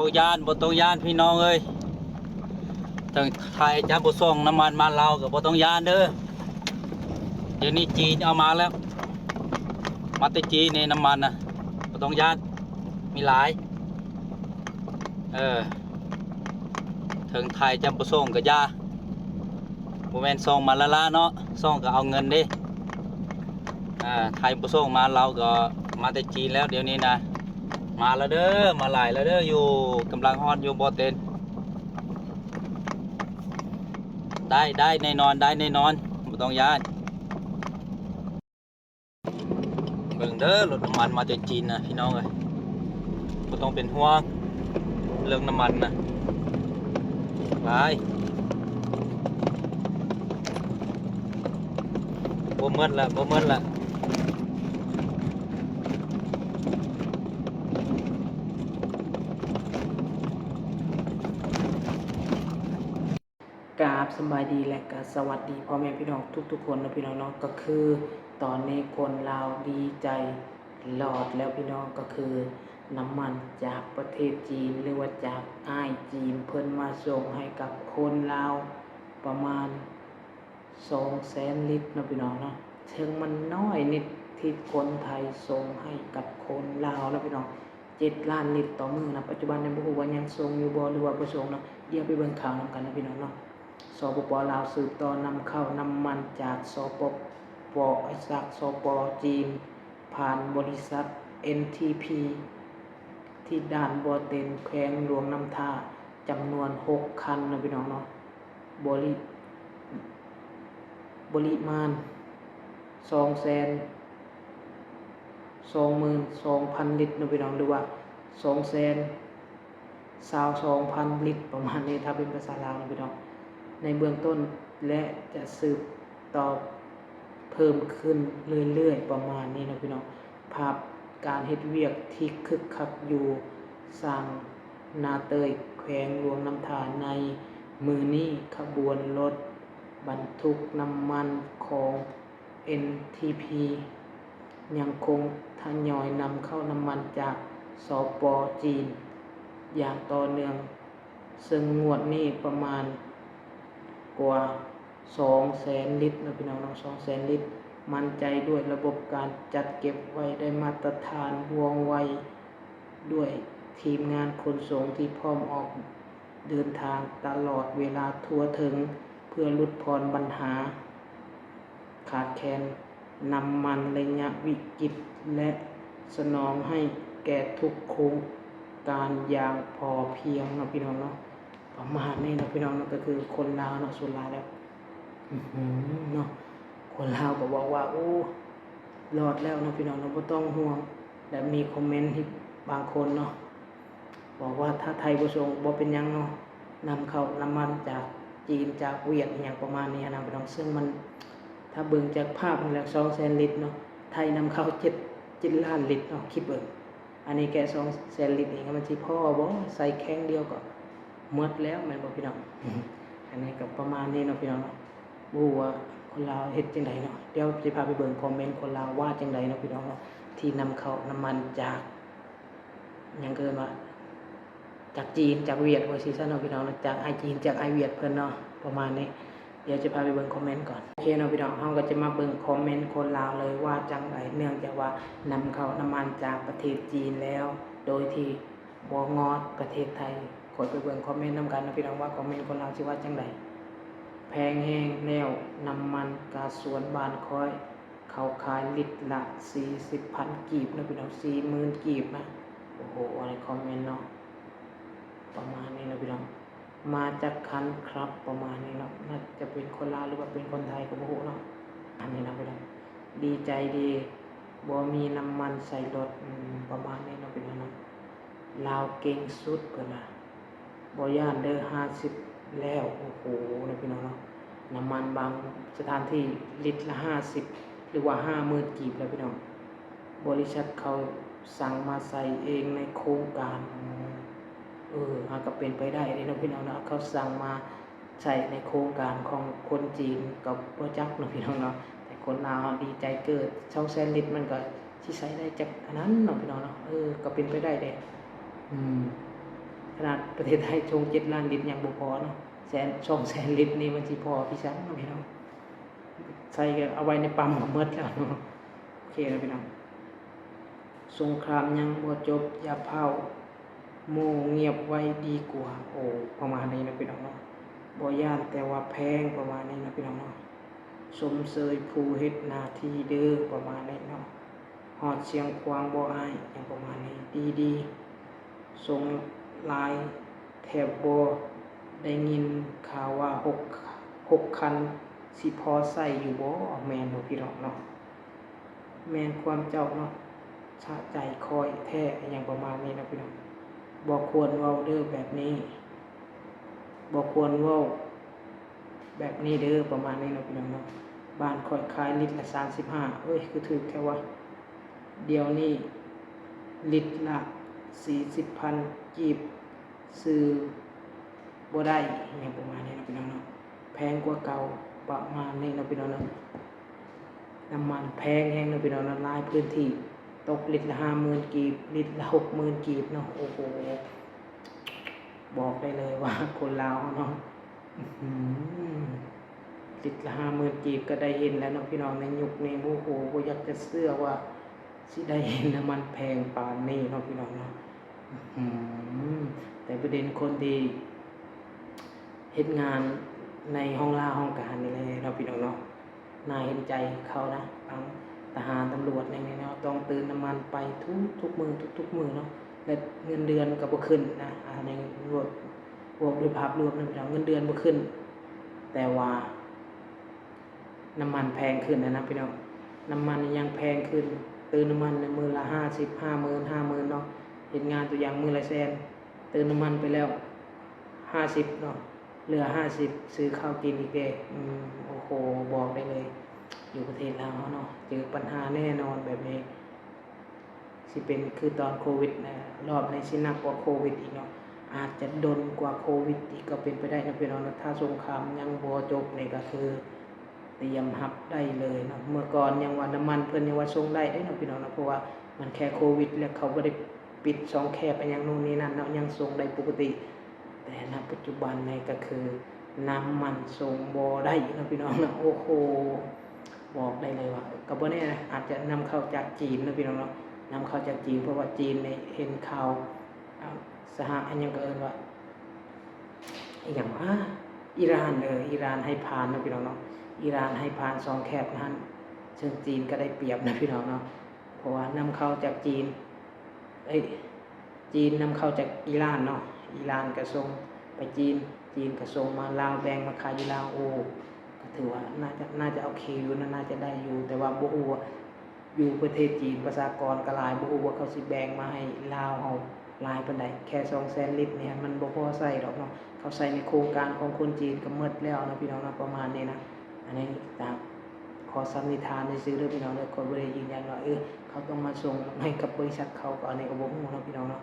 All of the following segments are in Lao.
ບໍ່ຢ້ານ ບໍ່ຕ້ອງຢ້ານພີ່ນ້ອງເອີຍ. ທາງໄທຈະບໍ່ສົ່ງນ້ຳມັນມາລາວກໍບໍ່ຕ້ອງຢ້ານເດີ. ດຽວນີ້ຈີນເອົາມາແລ້ວ ມາແຕ່ຈີນນີ້ນ້ຳມັນນະ ບໍ່ຕ້ອງຢ້ານ ມີຫຼາຍ. ເອີ ເຖິງໄທຈະບໍ່ສົ່ງກໍຢ່າ ບໍ່ແມ່ນສົ່ງມາລ້າໆເນາະ ສົ່ງກໍເອົາເງິນເດ້. ອ່າ ໄທບໍ່ສົ່ງມາ ລາວກໍມາແຕ່ຈີນແລ້ວ ດຽວນີ້ນະ ມາແລ້ວເດີ ມາຫຼາຍແລ້ວເດີ. ຢູ່ ກຳລັງຮອດຢູ່ບໍ່ເຕັນ ໄດ້ ໄດ້ແນ່ນອນ ໄດ້ແນ່ນອນ ບໍ່ຕ້ອງຢ້ານ. ເບິ່ງເດີ ລົດນ້ຳມັນມາແຕ່ຈີນນະພີ່ນ້ອງເອີຍ ບໍ່ຕ້ອງເປັນຫ່ວງເລື່ອງນ້ຳມັນນະ. ໄປ ບໍ່ໝົດລະ ບໍ່ໝົດລະ. ກາບສະບາຍດີ ແລະ ກະສະຫວັດດີພໍ່ແມ່ພີ່ນ້ອງທຸກໆຄົນເນາະ ພີ່ນ້ອງເນາະ. ກໍຄືຕອນນີ້ຄົນລາວດີໃຈລອດແລ້ວພີ່ນ້ອງ ກໍຄືນ້ຳມັນຈາກປະເທດຈີນ ຫຼືວ່າຈາກອ້າຍຈີນ ເພິ່ນມາສົ່ງໃຫ້ກັບຄົນລາວປະມານ ສອງແສນລິດເນາະພີ່ນ້ອງເນາະ. ເຊິ່ງມັນນ້ອຍນິດທີ່ຄົນໄທສົ່ງໃຫ້ກັບຄົນລາວເນາະພີ່ນ້ອງ ເຈັດລ້ານລິດຕໍ່ມື້ນະ. ປັດຈຸບັນຍັງບໍ່ຮູ້ວ່າຍັງສົ່ງຢູ່ບໍ່ ຫຼືວ່າບໍ່ສົ່ງເນາະ. ດຽວໄປເບິ່ງຂ່າວນຳກັນເນາະພີ່ນ້ອງເນາະ. ສປປ ລາວ ສືບຕໍ່ນຳເຂົ້ານ້ຳມັນຈາກ ສປປ ຈາກ ສປ ຈີນ ຜ່ານບໍລິສັດ ເອັນທີພີ ທີ່ດ່ານບໍ່ເຕັນ ແຂວງຫຼວງນ້ຳທາ ຈຳນວນຫົກຄັນເນາະພີ່ນ້ອງເນາະ. ບໍລິ ບໍລິມານສອງແສນສອງໝື່ນສອງພັນລິດເນາະພີ່ນ້ອງ ຫຼືວ່າສອງແສນຊາວສອງພັນລິດ ປະມານນີ້ ຖ້າເປັນພາສາລາວເນາະພີ່ນ້ອງ ໃນເບື້ອງຕົ້ນ ແລະ ຈະສືບຕໍ່ເພີ່ມຂຶ້ນເລື້ອຍໆ ປະມານນີ້ເນາະພີ່ນ້ອງ. ພາບການເຮັດວຽກທີ່ຄຶກຄັກຢູ່ຊ່າງນາເຕີຍ ແຂວງຫຼວງນ້ຳທາ ໃນມື້ນີ້ ຂະບວນລົດບັນທຸກນ້ຳມັນຂອງ ເອັນທີພີ ຍັງຄົງທະຍອຍນຳເຂົ້ານ້ຳມັນຈາກ ສປ ຈີນ ຢ່າງຕໍ່ເນື່ອງ ເຊິ່ງງວດນີ້ປະມານກວ່າ ສອງແສນລິດເນາະພີ່ນ້ອງເນາະ ສອງແສນລິດ. ໝັ້ນໃຈດ້ວຍລະບົບການຈັດເກັບໄວ້ໄດ້ມາດຕະຖານ, ວ່ອງໄວ, ດ້ວຍທີມງານຂົນສົ່ງທີ່ພ້ອມອອກເດີນທາງຕະຫຼອດເວລາທົ່ວເຖິງ ເພື່ອຫຼຸດຜ່ອນບັນຫາຂາດແຄນນ້ຳມັນໄລຍະວິກິດ ແລະ ສະໜອງໃຫ້ແກ່ທຸກໂຄງການຢ່າງພໍພຽງເນາະພີ່ນ້ອງເນາະ. ປະມານນີ້ເນາະພີ່ນ້ອງເນາະ ກໍຄືຄົນລາວເນາະ ສ່ວນຫຼາຍແລ້ວ ອືຫື ເນາະ ຄົນລາວກໍບອກວ່າ ໂອ້ ລອດແລ້ວເນາະພີ່ນ້ອງເນາະ ບໍ່ຕ້ອງຫ່ວງ. ແລະ ມີຄອມເມັນອີກບາງຄົນເນາະ ບອກວ່າ ຖ້າໄທບໍ່ສົ່ງບໍ່ເປັນຫຍັງເນາະ ນຳເຂົ້ານ້ຳມັນຈາກຈີນ ຈາກຫວຽດ ອີຫຍັງປະມານນີ້ນະພີ່ນ້ອງ. ເຊິ່ງມັນ ຖ້າເບິ່ງຈາກພາບນີ້ແລ້ວ ສອງແສນລິດເນາະ ໄທນຳເຂົ້າເຈັດ ເຈັດລ້ານລິດເນາະ ຄິດເບິ່ງ ອັນນີ້ແກະສອງແສນລິດນີ້ ມັນຊິພໍບໍ່? ໃສ່ແຂ້ງດຽວກໍໝົດແລ້ວແມ່ນບໍ່ພີ່ນ້ອງ? ອັນນີ້ກໍປະມານນີ້ເນາະພີ່ນ້ອງເນາະ ບໍ່ຮູ້ວ່າຄົນລາວເຮັດຈັ່ງໃດເນາະ. ດຽວຊິພາໄປເບິ່ງຄອມເມັນຄົນລາວວ່າຈັ່ງໃດເນາະພີ່ນ້ອງເນາະ ທີ່ນຳເຂົ້ານ້ຳມັນຈາກ ຫຍັງເອີ້ນວ່າ ຈາກຈີນ ຈາກຫວຽດ ວ່າຊີ້ຊັ້ນເນາະພີ່ນ້ອງເນາະ ຈາກອ້າຍຈີນ ຈາກອ້າຍຫວຽດເພິ່ນເນາະ ປະມານນີ້. ດຽວຈະພາໄປເບິ່ງຄອມເມັນກ່ອນ. ໂອເຄເນາະພີ່ນ້ອງ ເຮົາກໍຈະມາເບິ່ງຄອມເມັນຄົນລາວເລີຍວ່າຈັ່ງໃດ ເນື່ອງຈາກວ່ານຳເຂົ້ານ້ຳມັນຈາກປະເທດຈີນແລ້ວ ໂດຍທີ່ບໍ່ງອດປະເທດໄທ. ຂ້ອຍໄປເບິ່ງຄອມເມັນນຳກັນເນາະພີ່ນ້ອງ ວ່າຄອມເມັນຄົນລາວຊິວ່າຈັ່ງໃດ. ແພງແຮງແລ້ວ ນ້ຳມັນກາສວນບ້ານຂ້ອຍ ເຂົາຂາຍລິດລະສີ່ສິບພັນກີບເນາະພີ່ນ້ອງ ສີ່ໝື່ນກີບນະ. ໂອ້ໂຫ ອັນນີ້ຄອມເມັນເນາະ ປະມານນີ້ເນາະພີ່ນ້ອງ. ມາຈັກຄັນຄັບ ປະມານນີ້ເນາະ ໜ້າຈະເປັນຄົນລາວ ຫຼືວ່າເປັນຄົນໄທກໍບໍ່ຮູ້ເນາະ. ອັນນີ້ເນາະພີ່ນ້ອງ ດີໃຈເດ ບໍ່ມີນ້ຳມັນໃສ່ລົດ ອືມ ປະມານນີ້ເນາະພີ່ນ້ອງເນາະ. ລາວເກັ່ງສຸດເພິ່ນວ່າ ບໍ່ຢ້ານເດີ ຫ້າສິບແລ້ວ. ໂອ້ໂຫ ເນາະພີ່ນ້ອງເນາະ ນ້ຳມັນບາງສະຖານທີ່ລິດລະຫ້າສິບ ຫຼືວ່າຫ້າໝື່ນກີບແລ້ວພີ່ນ້ອງ. ບໍລິສັດເຂົາສັ່ງມາໃສ່ເອງໃນໂຄງການ. ເອີ ອາ ກໍເປັນໄປໄດ້ເດ້ເນາະພີ່ນ້ອງເນາະ ເຂົາສັ່ງມາໃສ່ໃນໂຄງການຂອງຄົນຈີນ ກໍບໍ່ຈັກເນາະພີ່ນ້ອງເນາະ. ແຕ່ຄົນລາວເຮົາດີໃຈເກີດ ສອງແສນລິດ ມັນກໍຊິໃສ່ໄດ້ຈັກອັນນັ້ນເນາະພີ່ນ້ອງເນາະ. ເອີ ກໍເປັນໄປໄດ້ເດ້. ອືມ ຂະໜາດປະເທດໄທສົ່ງເຈັດລ້ານລິດຍັງບໍ່ພໍເນາະ ແສນ ສອງແສນລິດນີ້ມັນຊິພໍພິສັງເນາະພີ່ນ້ອງ. ໃສ່ກໍເອົາໄວ້ໃນປ້ຳກໍໝົດແລ້ວເນາະ. ໂອເຄເນາະພີ່ນ້ອງ ສົງຄາມຍັງບໍ່ຈົບ ຢ່າພ້າວ ໝູ່ງຽບໄວ້ດີກວ່າ. ໂອ້ ປະມານນີ້ເນາະພີ່ນ້ອງເນາະ ບໍ່ຢ້ານແຕ່ວ່າແພງ ປະມານນີ້ເນາະພີ່ນ້ອງເນາະ. ຊົມເຊີຍຜູ້ເຮັດໜ້າທີ່ເດີ ປະມານນີ້ເນາະ. ຮອດຊຽງຂວາງບໍ່ອ້າຍ ຫຍັງປະມານນີ້. ດີໆ ສົ່ງຫຼາຍແທ້ບໍ່ ໄດ້ຍິນຂ່າວວ່າຫົກ ຫົກຄັນ ຊິພໍໃຊ້ຢູ່ບໍ່? ແມ່ນບໍ່ພີ່ນ້ອງເນາະ? ແມ່ນຄວາມເຈົ້າເນາະ ສະໃຈຂ້ອຍແທ້ ຫຍັງປະມານນີ້ເນາະພີ່ນ້ອງ. ບໍ່ຄວນເວົ້າເດີແບບນີ້ ບໍ່ຄວນເວົ້າ ແບບນີ້ເດີ ປະມານນີ້ເນາະພີ່ນ້ອງເນາະ. ບ້ານຂ້ອຍຂາຍລິດລະສາມສິບຫ້າ ເອີຍ ຄືຖືກແທ້ວະ. ດຽວນີ້ລິດລະສີ່ສິບພັນກີບ ຊື້ບໍ່ໄດ້ ຫຍັງປະມານນີ້ເນາະພີ່ນ້ອງເນາະ. ແພງກວ່າເກົ່າ ປະມານນີ້ເນາະພີ່ນ້ອງເນາະ. ນ້ຳມັນແພງແຮງເນາະພີ່ນ້ອງເນາະ ຫຼາຍພື້ນທີ່ຕົກລິດລະຫ້າໝື່ນກີບ ລິດລະຫົກໝື່ນກີບເນາະ. ໂອ້ໂຫ ບອກໄດ້ເລີຍວ່າຄົນລາວເຮົາເນາະ ອືມ ລິດລະຫ້າໝື່ນກີບກໍໄດ້ເຫັນແລ້ວເນາະພີ່ນ້ອງ ໃນຍຸກນີ້. ໂອ້ໂຫ ບໍ່ຢາກຈະເຊື່ອວ່າຊິໄດ້ເຫັນນ້ຳມັນແພງປານນີ້ເນາະພີ່ນ້ອງເນາະ. ອືມ ແຕ່ປະເດັນຄົນທີ່ເຮັດງານໃນຫ້ອງລາຫ້ອງການນີ້ແຫຼະເນາະພີ່ນ້ອງເນາະ ໜ້າເຫັນໃຈເຂົານະ. ທາງທະຫານ ຕຳຫຼວດ ຫຍັງນີ້ເນາະ ຕ້ອງເຕີມນ້ຳມັນໄປທຸກໆມື້ ທຸກໆມື້ເນາະ ແລະ ເງິນເດືອນກໍບໍ່ຂຶ້ນນະ. ອັນນີ້ລວມ ລວມໂດຍພາບລວມນະພີ່ນ້ອງ ເງິນເດືອນບໍ່ຂຶ້ນ ແຕ່ວ່າ ນ້ຳມັນແພງຂຶ້ນນະພີ່ນ້ອງ ນ້ຳມັນຍັງແພງຂຶ້ນ. ເຕີມນ້ຳມັນມື້ລະຫ້າສິບ ຫ້າໝື່ນ ຫ້າໝື່ນເນາະ ເຮັດງານຕົວຢ່າງມື້ລະແສນ ເຕີມນ້ຳມັນໄປແລ້ວຫ້າສິບເນາະ ເຫຼືອຫ້າສິບ ຊື້ເຂົ້າກິນອີກເດ້. ອືມ ໂອ້ໂຫ ບອກໄດ້ເລີຍ ຢູ່ປະເທດລາວເຮົາເນາະ ເຈີປັນຫາແນ່ນອນແບບນີ້. ຊິເປັນຄືຕອນໂຄວິດນະ ລອບນີ້ຊິໜັກກວ່າໂຄວິດອີກເນາະ ອາດຈະດົນກວ່າໂຄວິດອີກກໍເປັນໄປໄດ້ເນາະພີ່ນ້ອງເນາະ. ຖ້າສົງຄາມຍັງບໍ່ຈົບນີ້ກໍຄືຕຽມຮັບໄດ້ເລີຍເນາະ. ເມື່ອກ່ອນຍັງວ່ານ້ຳມັນເພິ່ນຍັງວ່າສົ່ງໄດ້ເດ້ເນາະພີ່ນ້ອງເນາະ ເພາະວ່າມັນແຄ່ໂຄວິດ ແລ້ວເຂົາບໍ່ໄດ້ປິດຊ່ອງແຄບອີ່ຫຍັງໂນ່ນນີ້ນັ້ນເນາະ ຍັງສົ່ງໄດ້ປົກກະຕິ. ແຕ່ນະປັດຈຸບັນນີ້ກໍຄືນ້ຳມັນສົ່ງບໍ່ໄດ້ເນາະພີ່ນ້ອງເນາະ. ໂອ້ໂຫ ບອກໄດ້ເລີຍວ່າ ກໍບໍ່ແນ່ນະ ອາດຈະນຳເຂົ້າຈາກຈີນເນາະພີ່ນ້ອງເນາະ ນຳເຂົ້າຈາກຈີນ ເພາະວ່າຈີນນີ້ເຫັນຂ່າວ ອາ ສະຫະ ອັນຫຍັງກໍເອີ້ນວ່າ ອີ່ຫຍັງວະ ອີຣານ ເອີ ອີຣານໃຫ້ຜ່ານເນາະພີ່ນ້ອງເນາະ ອີຣານໃຫ້ຜ່ານຊ່ອງແຄບນັ້ນ ເຊິ່ງຈີນກໍໄດ້ປຽບນະພີ່ນ້ອງເນາະ ເພາະວ່ານຳເຂົ້າຈາກຈີນ ເອີຍ ຈີນນຳເຂົ້າຈາກອີຣານເນາະ ອີຣານກໍສົ່ງໄປຈີນ ຈີນກໍສົ່ງມາລາວ ແບ່ງມາຂາຍຢູ່ລາວ. ໂອ້ ກໍຖືວ່າໜ້າຈະ ໜ້າຈະໂອເຄຢູ່ນະ ໜ້າຈະໄດ້ຢູ່ ແຕ່ວ່າບໍ່ຮູ້ວ່າຢູ່ປະເທດຈີນປະຊາກອນກໍຫຼາຍ ບໍ່ຮູ້ວ່າເຂົາຊິແບ່ງມາໃຫ້ລາວເຮົາຫຼາຍປານໃດ. ແຄ່ສອງແສນລິດນີ້ມັນບໍ່ພໍໃຊ້ດອກເນາະ ເຂົາໃຊ້ໃນໂຄງການຂອງຄົນຈີນກໍໝົດແລ້ວເນາະພີ່ນ້ອງເນາະ ປະມານນີ້ນະ. ອັນນີ້ຕາມ ຂໍສັນນິຖານຊື່ໆເດີພີ່ນ້ອງເດີ ຂ້ອຍບໍ່ໄດ້ຢືນຢັນວ່າ ເອີ ເຂົາຕ້ອງມາສົ່ງໃຫ້ກັບບໍລິສັດເຂົາ ກໍອັນນີ້ກໍບໍ່ຮູ້ເນາະພີ່ນ້ອງເນາະ.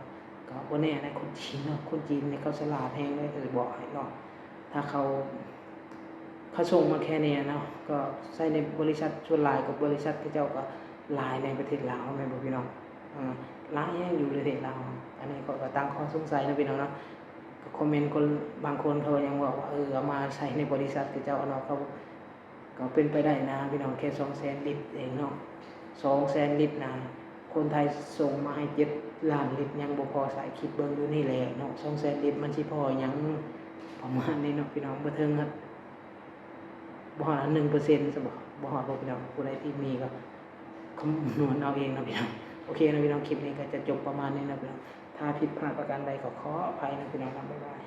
ກໍບໍ່ແນ່ນະ ຄົນຈີນເນາະ ຄົນຈີນນີ້ເຂົາສະຫຼາດແຮງເລີຍ ເອີ ບອກໃຫ້ເນາະ ຖ້າເຂົາ ເຂົາສົ່ງມາແຄ່ນີ້ເນາະ ກໍໃຊ້ໃນບໍລິສັດ ສ່ວນຫຼາຍກໍບໍລິສັດເຂົາເຈົ້າກໍຫຼາຍໃນປະເທດລາວ ແມ່ນບໍ່ພີ່ນ້ອງ? ເອີ ຫຼາຍແຮງຢູ່ປະເທດລາວ. ອັນນີ້ຂ້ອຍກໍຕັ້ງຂໍ້ສົງໄສເນາະພີ່ນ້ອງເນາະ ກໍຄອມເມັນຄົນບາງຄົນເຂົາຍັງເວົ້າວ່າ ເອີ ເອົາມາໃຊ້ໃນບໍລິສັດເຂົາເຈົ້າເນາະ ເຂົາ ກໍເປັນໄປໄດ້ນະພີ່ນ້ອງ ແຄ່ສອງແສນລິດເອງເນາະ ສອງແສນລິດນະ ຄົນໄທສົ່ງມາໃຫ້ເຈັດລ້ານລິດ ຍັງບໍ່ພໍໃຊ້. ຄິດເບິ່ງຢູ່ນີ້ແຫຼະເນາະ ສອງແສນລິດມັນຊິພໍຫຍັງ ປະມານນີ້ເນາະພີ່ນ້ອງ. ບໍ່ເຖິງ ບໍ່ຮອດໜຶ່ງເປີເຊັນຊະບໍ່ ບໍ່ຮອດບໍ່ພີ່ນ້ອງ? ຜູ້ໃດທີ່ມີກໍຄຳນວນເອົາເອງເນາະພີ່ນ້ອງ. ໂອເຄເນາະພີ່ນ້ອງ ຄລິບນີ້ກໍຈະຈົບປະມານນີ້ເນາະພີ່ນ້ອງ ຖ້າຜິດພາດປະການໃດກໍຂໍອະໄພເນາະພີ່ນ້ອງເນາະ ບາຍບາຍ.